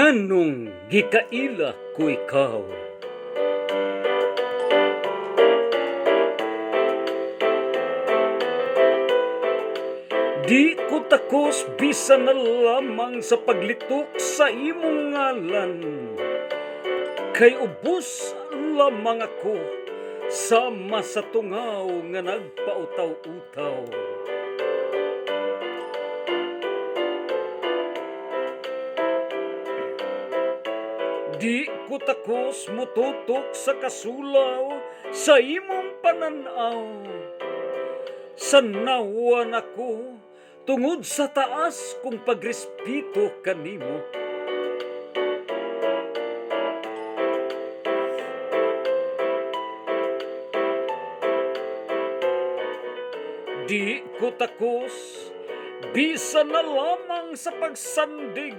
Nganong gikaila ko ikaw? Di ko takos bisan na lamang sa paglitok sa imong ngalan, kay ubos lamang ako sama sa tungaw nga nagpautaw-utaw. Di ko takos mututok sa kasulaw sa imong pananaw. Sanawan ako tungod sa taas kong pagrespeto kanimo. Di ko takos bisan na lamang sa pagsandig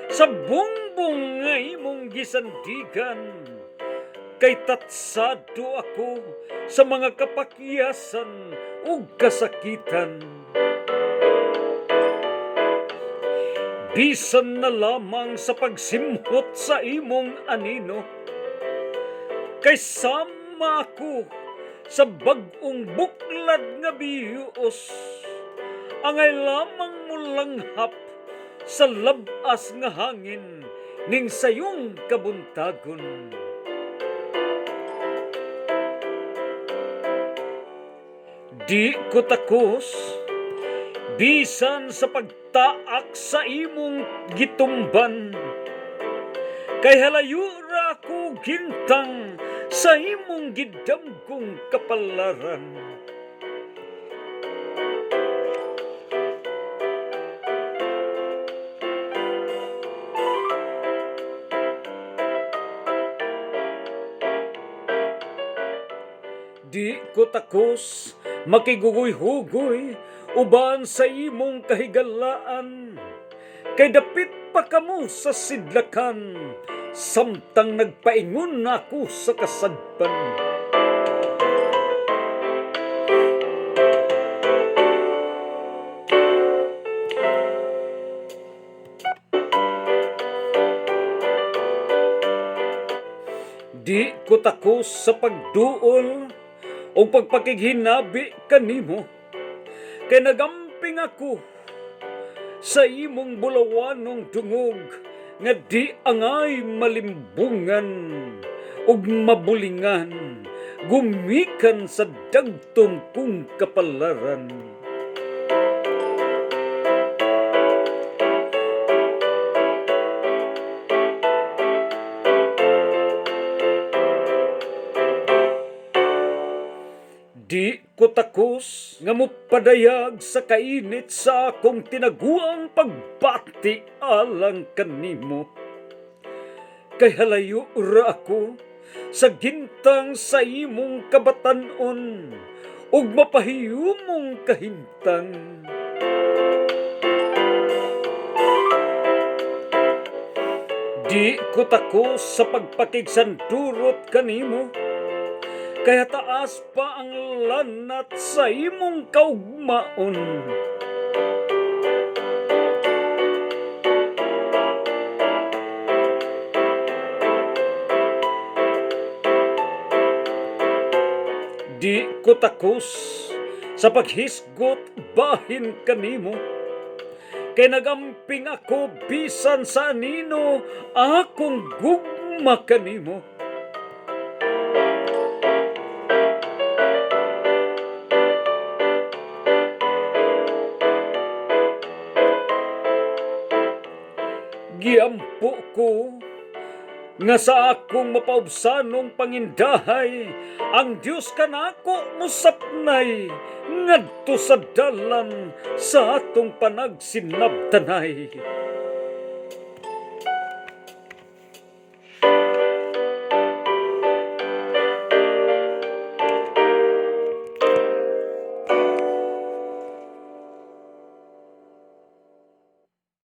sa bungbong nga imong gisandigan, kay tatsado ako sa mga kapakyasan ug kasakitan. Bisan na lamang sa pagsimhot sa imong anino, kay sama ako sa bag-ong buklad nga bios, angay lamang mulanghap sa labas nga hangin ning sayong kabuntagon. Di ko takos bisan sa pagtaak sa imong gitumban, kay halayo ra ako gintang sa imong gidamgong kapalaran. Di ko takos makigugoy-hugoy uban sa imong kahigalaan, kay dapit pa kamo sa sidlakan samtang nagpaingon ako sa kasadpan. Di ko takos sa pagduol o pagpakighinabi kanimo, kay nagamping ako sa imong bulawanong dungog nga di angay malimbungan ug mabulingan gumikan sa dagtom kong kapalaran. Di ko takos nga mopadayag sa kainit sa akong tinaguang pagbati alang kanimo, kay halayo ra ako sa gintang sa imong kabatan-on ug mapahiyumong kahimtang. Di ko takos sa pagpakigsandurot kanimo, kaya taas pa ang lanat sa imong kaugmaon. Di ko takos sa paghisgot bahin kanimo, kay nagamping ako bisan sa anino akong gugma kanimo. Giampo ko nga sa akong mapaubsanong pangindahay, ang Dios kanako mosapnay ngadto sa dalan sa atong panagsinabtanay.